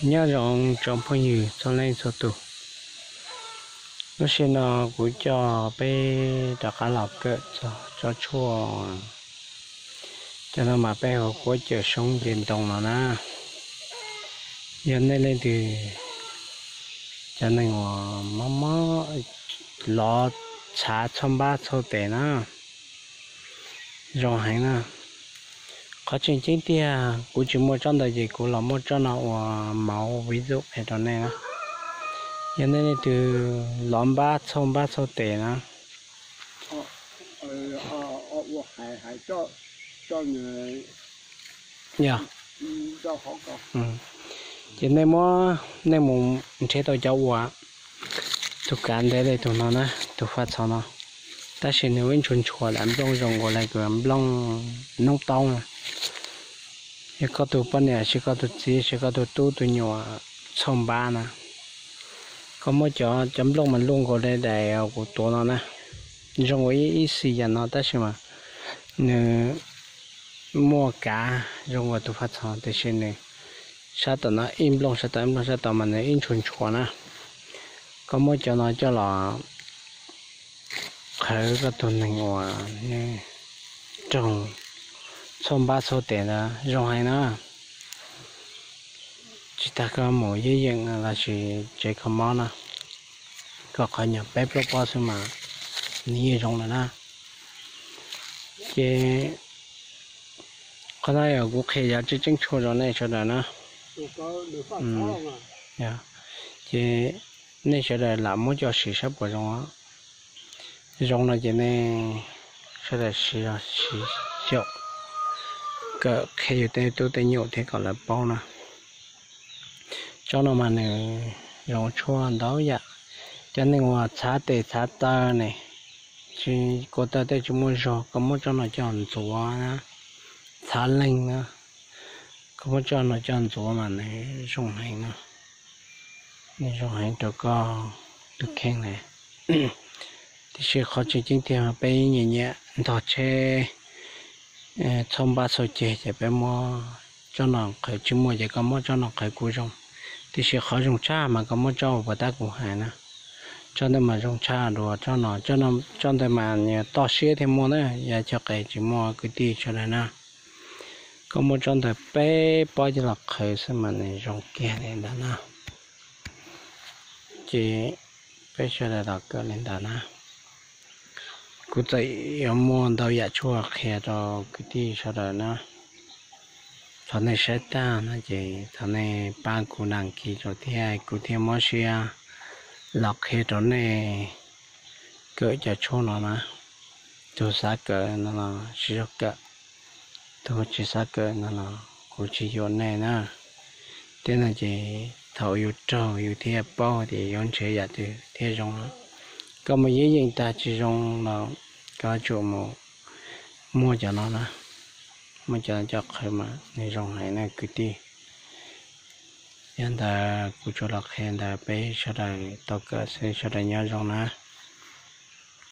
Nyob zoo tsoom phooj ywg txhua leej txhua tus, lub sij hawm no kuv coj peb rov qab los kawm txog tsob tshuaj, cov no mas peb hu kuab cawm soob nce ntoo no na. Yog nej leej twg cov neeg uas mob mob lov txhav txhoj npab txhoj tes na, zoo heev na. Qhov tseem ceeb tiag kuv tsis muaj tsob ntawd ces kuv los muaj tsob no ua mauv viv zum qhia rau nej na. Yog nej leej twg lov npab txhoj npab txhoj tes na, yog, ces nej muab, nej mus nrhiav tau cov uas tus kav ntev li tus no na, tus faj txhov no, tab sis nws ib ntshua ntshua lam nplooj zoo nkaus li nplooj noob taub na. Yog koj tus poj niam, sis koj tus txiv, sis koj tus tub tus nyuam txhoj npab na, koj muab cov, cov nplooj mas luaj nkaus li daim kuv tuav no na, zoo ua ib, ib xis yam no tab sis mas nws muaj kav zoo ua tus faj txhov tiam sis nws sab tom no ib nplooj, sab tom ib nplooj, sab tom mas nws ib ntshua ntshua na. Koj muab cov no coj los qhwv koj tus neeg uas nws raug txhoj npab txhoj tes ntawd zoo heev na. Tsis tas koj mus yeeb yeem lossis tsev kho mob na, koj qhov nyuag peb plaub pob xwb mas nws yeej zoo lawm na. Ces qhov no yog kuv qhia yav tseeb tseeb tshuaj rau nej sawv daws na. Ces nej sawv daws lam muab coj siv saib puas zoo. Zoo no ces nej sawv daws siv, siv xyaum kawm qhia yus tej tub tej nyuam thiab kom lawv paub na. Tsob no mas nws zoo tshuaj ntau yam. Cov neeg uas txhav tes txhav taw ne, tsis, ko taw tej tsis muaj zog, koj muab tsob no coj ntxuav na, txhav leeg na, koj muab tsob no coj ntxuav mas nws zoo heev no, nws zoo heev rau koj tus kheej na. Tiam sis qhov tseem ceeb tiag peb nyiam nyiam ntog tsheb txhoj npab txhoj ceg ces peb muab tsob no qhwv, tsis muaj ces koj muab tsob no qhwv kuj zoo. Tiam sis qhov zoo tshaj mas koj muab tsob uas puas tab kuv hais na, tsob ntawd mas zoo tshaj dua tsob no. Tsob ntawd mas nws toj siab thiaj muaj na, yav chaw qis tsis muaj kwv tij sawv daws na. Koj muab tsob ntawd peb pob coj los qhwv xwb mas nws zoo kiag li ntawd na. Ces peb sawv daws los kawm li ntawd na. Kuv txawm yuav muaj ntau yam tshuaj qhia rau kwv tij sawv daws na. Thov nej saib tag no ces thov nej pab kuv đăng ký rau thiab kuv thiaj muab siab los qhia rau nej kawm cov tshuaj no na. Tus xav kawm no los sib zog kawm, tus tsis xav kawm no los kuv tsis yuam nej na. Thiab no ces thaum yus raug yus thiaj paub tias yuav nrhiav yam twg thiaj zoo. Koj mus yeeb yeem tag tsis zoo los koj tsum mus muaj cov no na, muaj cov coj qhwv mas nws zoo heev na kwv tij. Yog ntawd kuv tsuas los qhia ntawd peb sawv daws tau kawm xwb, sawv daws nyob zoo na.